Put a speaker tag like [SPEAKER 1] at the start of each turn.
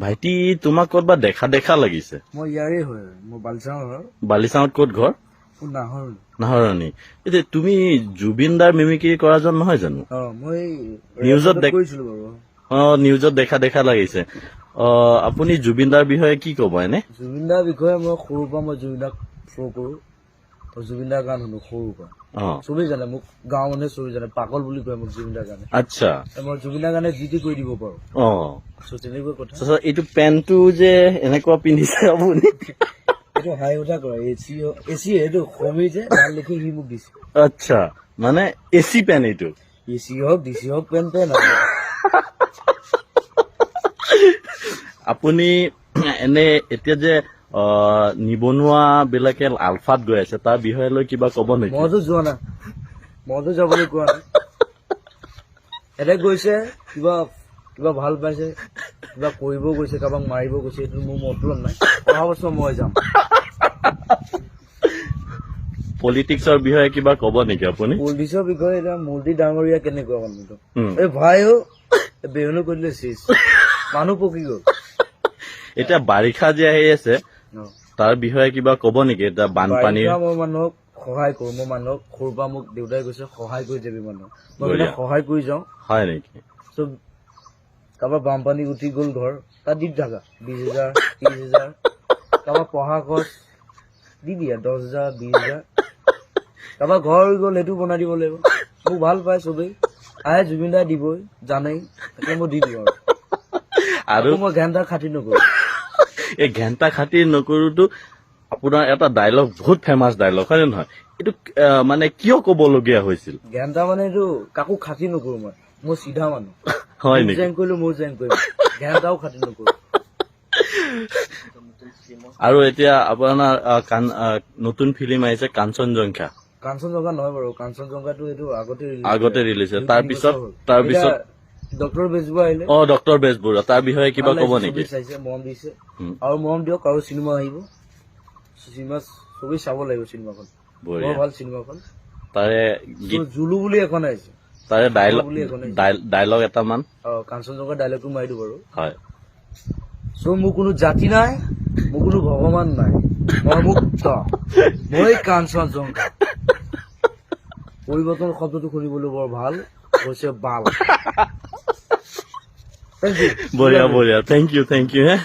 [SPEAKER 1] ভাইটি, তোমাক ক'তবা দেখা দেখা লাগিছে।
[SPEAKER 2] মই ইয়াৰে হয়, মই বালিচাঙৰ হয়।
[SPEAKER 1] বালিচাঙত ক'ত ঘৰ?
[SPEAKER 2] মোৰ নাহৰণি।
[SPEAKER 1] নাহৰণি। এতিয়া তুমি জুবিন দাৰ মিমিক্ৰি কৰাজন নহয় জানো?
[SPEAKER 2] অ, মই
[SPEAKER 1] নিউজত
[SPEAKER 2] কৰিছিলো বাৰু।
[SPEAKER 1] অ, নিউজত দেখা দেখা লাগিছে। অ, আপুনি জুবিন দাৰ বিষয়ে কি ক'ব এনে?
[SPEAKER 2] জুবিন দাৰ বিষয়ে মই সৰুৰ পৰা মই জুবিন দাক ফ'ল কৰো। জুবিন দাৰ গান শুনো সৰুৰ পৰা। চবেই জানে মোক, গাঁৱৰ মানুহে চবেই জানে, পাগল বুলি কয় মোক জুবিন দাৰ গানে। মই জুবিন দাৰ গানে যি টি কৰি দিব পাৰো। চ' তেনেকুৱা কথা।
[SPEAKER 1] তাৰপিছত এইটো পেণ্টটো যে এনেকুৱা পিন্ধিছে আপুনি?
[SPEAKER 2] এইটো হাঁহি উঠা কৰা এচি, এচি এইটো সমীৰ যে ভাল দেখি সি মোক দিছে।
[SPEAKER 1] আচ্ছা, মানে এচি পেণ্ট এইটো?
[SPEAKER 2] এচি হওক ডিচি হওক, পেণ্ট পেণ্ট আৰু।
[SPEAKER 1] আপুনি এনে এতিয়া যে নিবনুৱা বিলাকে আলফাত গৈ আছে, তাৰ বিষয়ে লৈ কিবা ক'ব নেকি?
[SPEAKER 2] মইতো যোৱা নাই, মইতো যাবলৈ কোৱা নাই। এনে গৈছে, কিবা কিবা ভাল পাইছে, কিবা কৰিব গৈছে, কাৰোবাক মাৰিব গৈছে, এইটো মোৰ মতলব নাই। অহা বছৰ মই যাম।
[SPEAKER 1] পলিটিক্সৰ বিষয়ে কিবা ক'ব নেকি আপুনি?
[SPEAKER 2] পলিটিক্সৰ বিষয়ে এতিয়া মোদী ডাঙৰীয়া কেনেকুৱা মানুহটো, এই ভাইও বেহুনো কৰি দিলে, চেচ, মানুহ পকি গ'ল।
[SPEAKER 1] এতিয়া বাৰিষা যে আহি আছে, তাৰ বিষয়ে কিবা ক'ব নেকি? এতিয়া বানপানী।
[SPEAKER 2] বাৰিষা মই মানুহক সহায় কৰো। মই মানুহক সৰুৰ পৰা মোক দেউতাই কৈছে সহায় কৰি যাবি মানুহক, মই মানে সহায় কৰি যাওঁ।
[SPEAKER 1] হয় নেকি?
[SPEAKER 2] চ' কাৰোবাৰ বানপানী উঠি গ'ল ঘৰ, তাত দি থাকা 20,000 30,000। কাৰোবাৰ পঢ়া খৰচ দি দিয়া 10,000 20,000। কাৰোবাৰ ঘৰ হৈ গ'ল, সেইটো বনাই দিব লাগিব। মোক ভাল পায় চবেই, আহে জুবিন দাই দিবই জানেই, তাকে মই দি দিওঁ আৰু।
[SPEAKER 1] আৰু
[SPEAKER 2] আকৌ মই ঘেণ্টা খাতি নকৰো।
[SPEAKER 1] এই ঘেণ্টা খাতিৰ নকৰোতো আপোনাৰ এটা ডাইলগ, বহুত ফেমাছ ডাইলগ, হয় নে নহয়? এইটো মানে কিয় ক'বলগীয়া হৈছিল?
[SPEAKER 2] ঘেণ্টা মানে এইটো কাকো খাতি নকৰো মই, মই চিধা মানুহ।
[SPEAKER 1] হয়
[SPEAKER 2] মোক
[SPEAKER 1] নেকি?
[SPEAKER 2] জেং কৰিলো ময়ো জেং কৰিম, ঘেণ্টাও খাতি নকৰো।
[SPEAKER 1] আৰু এতিয়া আপোনাৰ নতুন ফিল্ম আহিছে কাঞ্চনজংঘা।
[SPEAKER 2] কাঞ্চনজংঘা নহয় বাৰু, কাঞ্চনজংঘাটো এইটো আগতে release
[SPEAKER 1] আগতে
[SPEAKER 2] হৈছে।
[SPEAKER 1] ৰিলিজ হৈছে।
[SPEAKER 2] দুই
[SPEAKER 1] তাৰ
[SPEAKER 2] তিনি
[SPEAKER 1] পিছত
[SPEAKER 2] বছৰ হ'ল।
[SPEAKER 1] তাৰ পিছত
[SPEAKER 2] ডক্টৰ বেজবৰুৱা আহিলে।
[SPEAKER 1] অ, ডক্টৰ বেজবৰুৱা, তাৰ বিষয়ে কিবা
[SPEAKER 2] ভাল
[SPEAKER 1] ক'ব
[SPEAKER 2] লাগিছে,
[SPEAKER 1] নেকি?
[SPEAKER 2] চবেই চাইছে, মৰম দিছে। আৰু মৰম দিয়ক, আৰু চিনেমা আহিব, চিনেমা চবেই চাব লাগিব চিনেমাখন, বৰ ভাল চিনেমাখন।
[SPEAKER 1] তাৰে গীত
[SPEAKER 2] জুলু বুলি এখন আহিছে।
[SPEAKER 1] তাৰে ডাইলগ
[SPEAKER 2] বুলি এখন আহিছে।
[SPEAKER 1] ডাইলগ এটামান।
[SPEAKER 2] অ, কাঞ্চনজংঘা ডাইলগটো মাৰি দিওঁ বাৰু।
[SPEAKER 1] হয়।
[SPEAKER 2] চ' মোৰ কোনো জাতি নাই, মোৰ কোনো ভগৱান নাই, মই মুক্ত, মই কাঞ্চনজংঘা। পৰিৱৰ্তন শব্দটো শুনিবলৈ বৰ ভাল হৈছে, বাল। Thank you.
[SPEAKER 1] বঢ়িয়া বঢ়িয়া, thank U, thank U হে।